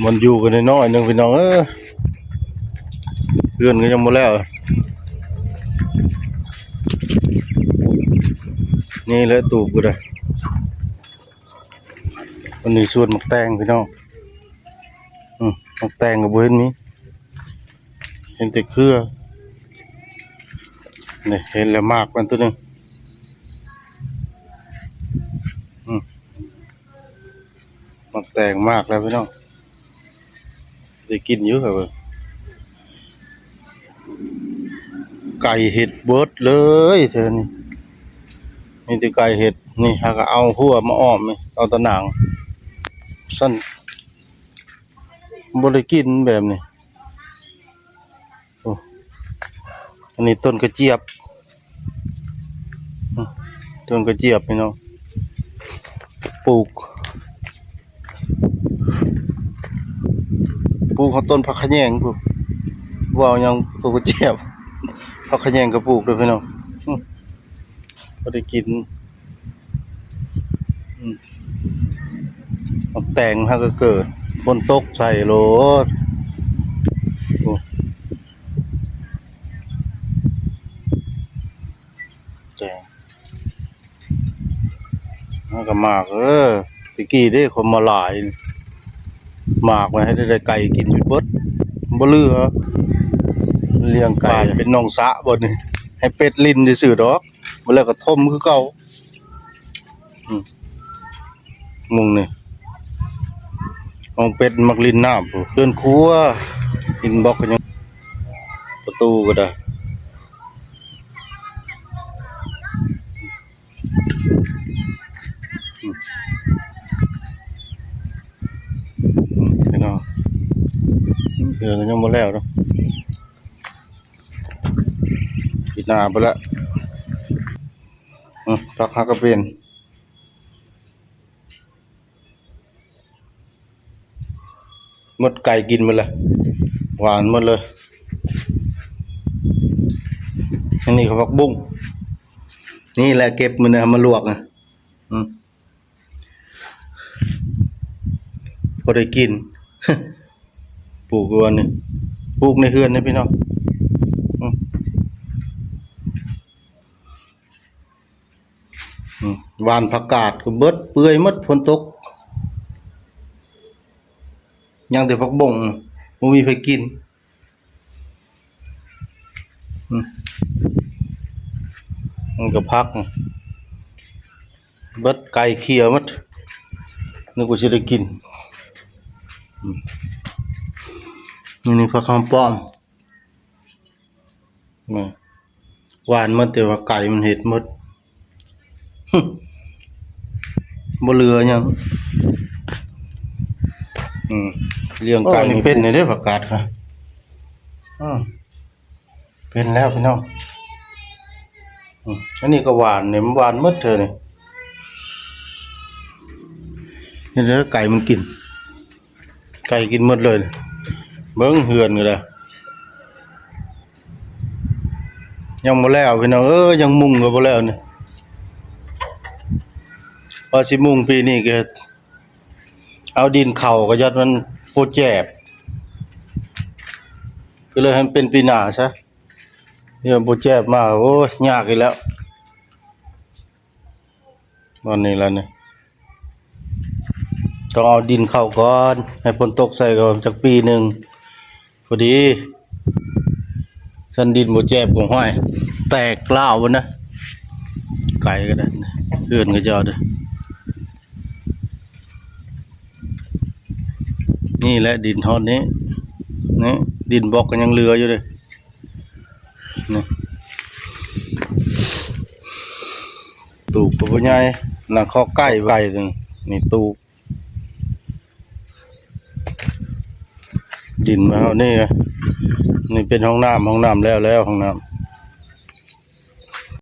ມັນຢູ່ກັນນ້ອຍໆໜຶ່ງພີ່ນ້ອງເອີຍ ເຮືອນກໍຍັງບໍ່ແລ້ວ. ນີ້ແຫຼະຕູບກໍໄດ້. ອັນນີ້ສວນໝາກແຕງພີ່ນ້ອງ. ອືມ ໝາກແຕງກໍບໍ່ເຫັນມີ ເຫັນແຕ່ເຄືອ. ນີ້ເຫັນແລ້ວໝາກມັນໂຕໜຶ່ງ. ອືມ ໝາກແຕງໝາກແລ້ວພີ່ນ້ອງ. ໄດ້ກິນຢູ່ ໄກ່ເຮັດເບິດເລີຍແຖວນີ້. ມີແຕ່ໄກ່ເຮັດ. ນີ້ຫາກໍເອົາຫົວມາອ້ອມນີ້ ເອົາແຕ່ໜາງ. ຊັ້ນ ບໍ່ໄດ້ກິນແບບນີ້. ໂອ້ ອັນນີ້ຕົ້ນກະຈຽບ. ອືມ ຕົ້ນກະຈຽບພີ່ນ້ອງ ປູກ ປູກເອົາຕົ້ນຜັກຂະແຍງພຸ້ນ. ເວົ້າຫຍັງ ປູກກະຈຽບ ຜັກຂະແຍງກໍປູກເດີພີ່ນ້ອງ. ອືມ ພໍໄດ້ກິນ. ອືມ ໝາກແຕງຫາກໍເກີດ ຝົນຕົກໃສ່ໂລດ. ໂອ້ ແຕງຫາກໍໝາກເອີຍ. ແຕ່ກີ້ເດ້ ຄົນມາຫຼາຍ ໝາກໄວ້ໃຫ້ໄດ້ໄກ່ກິນຈົນເບິດ ບໍ່ເຫຼືອ. ລ້ຽງໄກ່ເປັນໜອງສະບໍ່ນີ້ ໃຫ້ເປັດຫຼິ້ນຊື່ໆດອກ. ບໍ່ແລ້ວກໍຖົມຄືເກົ່າ. ອືມ ມຸງນີ້ ຫ້ອງເປັດມັກຫຼິ້ນນ້ຳພຸ້ນ. ເຮືອນຄົວ ອິນບັອກກໍຍັງ ປະຕູກໍໄດ້. ອືມ ອືມ ພີ່ນ້ອງ ເຮືອນກໍຍັງບໍ່ແລ້ວເນາະ. ປີໜ້າພຸ້ນລະ. ອືມ ຜັກຫາກະເປັນ ໝົດ ໄກ່ກິນໝົດລະ ຫວານໝົດເລີຍ. ອັນນີ້ກໍຜັກບຸ້ງ ນີ້ແຫຼະເກັບມື້ນີ້ເອົາມາລວກນະ. ອືມ ພໍໄດ້ກິນ ປູກຢູ່ອັນນີ້ ປູກໃນເຮືອນນີ້ພີ່ນ້ອງ. ອືມ ອືມ ຫວ່ານຜັກກາດກໍເບິດເປື່ອຍໝົດ ຝົນຕົກ ຍັງແຕ່ຜັກບົ້ງ ບໍ່ມີໃຜກິນ. ອືມ ມັນກໍຜັກ ເບິດ ໄກ່ເຂ່ຍໝົດ ນຶກວ່າຊິໄດ້ກິນ. ອືມ ນີ້ ນີ້ ຜັກຫອມປ້ອມ ແມ່ນ ຫວ່ານໝົດ ແຕ່ວ່າໄກ່ມັນເຮັດໝົດ ບໍ່ເຫຼືອຫຍັງ. ອືມ ລ້ຽງໄກ່ ໂອ້ ນີ້ເປັນແລ້ວເດ້ ຜັກກາດກະ ອືມ ເປັນແລ້ວພີ່ນ້ອງ. ອືມ ອັນນີ້ກໍຫວ່ານນີ້ ມັນຫວ່ານໝົດເທື່ອນີ້ ເຮັດໃຫ້ໄກ່ມັນກິນ. ໄກ່ກິນໝົດເລີຍ ເບິ່ງເຮືອນກໍໄດ້ ຍັງບໍ່ແລ້ວພີ່ນ້ອງເອີຍ ຍັງມຸງກໍບໍ່ແລ້ວນີ້. ວ່າຊິມຸງປີນີ້ກໍເອົາດິນເຂົ້າ ກໍຢ້ານມັນບໍ່ແຈບ ກໍເລີຍໃຫ້ມັນເປັນປີໜ້າຊະ. ດຽວບໍ່ແຈບມາ ໂອ້ຍ ຍາກອີກແລ້ວ. ຕອນນີ້ລະນີ້ ຕ້ອງເອົາດິນເຂົ້າກ່ອນ ໃຫ້ຝົນຕົກໃສ່ກ່ອນຈັກປີໜຶ່ງ ພໍດີ. ຊັ້ນດິນບໍ່ແຈບກໍ ຫ້ວຍ ແຕກລ້າວພຸ້ນນະ ໄກກໍໄດ້ ເຮືອນເຂົາເຈົ້າເດ້. ນີ້ແຫຼະດິນຮອດນີ້ ນີ້ ດິນບລັອກກໍຍັງເຫຼືອຢູ່ເດ້ ນີ້ ຕູບກໍບໍ່ໃຫຍ່ ນະ ຄອກໄກ່ ໄກ່ ນີ້ ຕູບ ດິນມາເຮົານີ້ ນີ້ເປັນຫ້ອງນ້ຳ ຫ້ອງນ້ຳແລ້ວ ແລ້ວ ຫ້ອງນ້ຳ